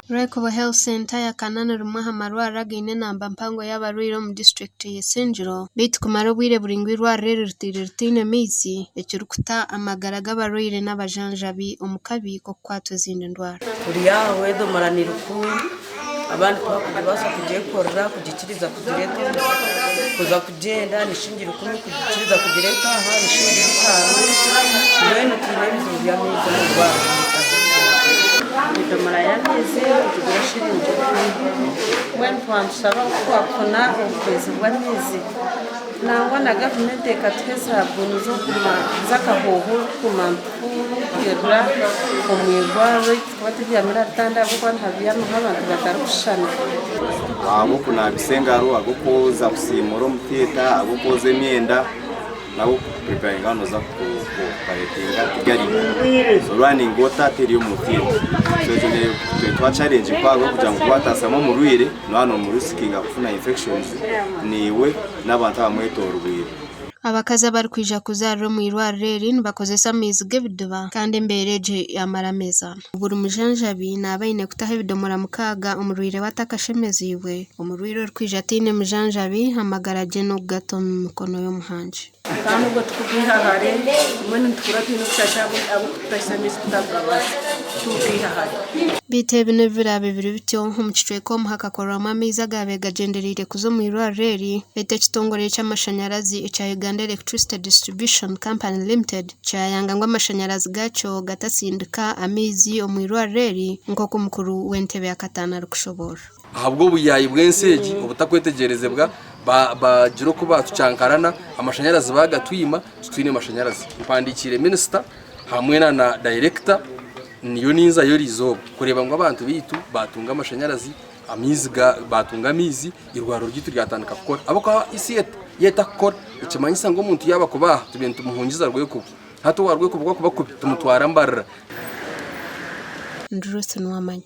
Rwekubo Health Centre ya Kanani rimwe aha marwariro againe enamba mpango y'abarwaire omu disiturikiti ya Isingiro beitu kumara obwire buraingwa eirwariro eri ritaire ritaine maizi ekirikuta amagara g'abarwaire n'abajanjabi omu kabi k'okukwatwa ezindi ndwara. Turi aha edomora ni rukuru abandi tibakugibasa kugyekorera kugikiriza kugireeta kuza kugyenda ni shiringi rukumi kugikiriza kugireeta aha ni shiringi bitaano mbwenu twine ebizibu by'amaizi omu rwanda. Edomora y'amaizi nitugura shiringi rukumi mbwenu twaba nitushaba ku twakufuna obuhwezi bw'amaizi nangwa na gavumenti ekatuha esabuuni z'akahooho kuguma nitufuuhirira omu irwariro ei turikuba tubyamire aha bitanda ahabw'okuba nihabyamaho abantu batarikushushana. Ag'okunaabisa engaro, ag'okwoza kusiimura omu theatre, ag'okwoza emyenda n'ag'okupuriparinga waaba nooza kuoparetinga tigariyo. So running water teriyo omu theatre. So ekyo nikituha challenge mpango kugira ngu waataasyamu omurwaire nooba noomurisikinga kufuna infections naiwe n'abantu abamwetooroire. Abakazi abarikwija kuzaarira omu irwariro eri nibakozesa amaizi g'ebidiba kandi embeera egyo yamara ameezi ana. Buri mujanjabi naaba aine kutaho ebidomora mukaaga omurwaire we atakashemeziibwe. Omurwaire orikwija ataine mujanjabi, amagara gye n'okugata omu mikono y'Omuhangi. Kandi obwo tukugwiha hare, mbwenu nitukura twine obushasha ahabw'okututahisa amaizi tutakugabaasa, tukugwiha hare. Beitu ebi n'obu biraabe biri bityo, omu kicweka omu hakakorwamu amaizi agaabaire gagyendereire kuza omu irwariro eri, beitu ekitongore eky'amashanyarazi ekya Uganda Electricity Distribution Company Limited kyayanga ngu amashanyarazi gaakyo gatatsindika amaizi omu irwariro eri nk'oku mukuru w'entebe yakataano arikushoboorora. Ahabw'obuyaayi bw'ensi egi obutakwetegyerezibwa, baagira oku baatucankarana, amashanyarazi baagatwima, titwine mashanyarazi. Mpandiikiire minisita hamwe na dayirekita, niyo ninzayo eriizooba kureeba ngu abantu baitu baatunga amashanyarazi, amaizi baatunga amaizi, eirwariro ryaitu ryatandika kukora. Ahabw'okuba isi etakukora nikimanyisa ngu omuntu yaaba kuba aha tubaire nitumuhungiza Rwekubo. Hati owa Rwekubo ku akuba kubi tumutwara Mbarara. Ndi Ruth Nuwamanya.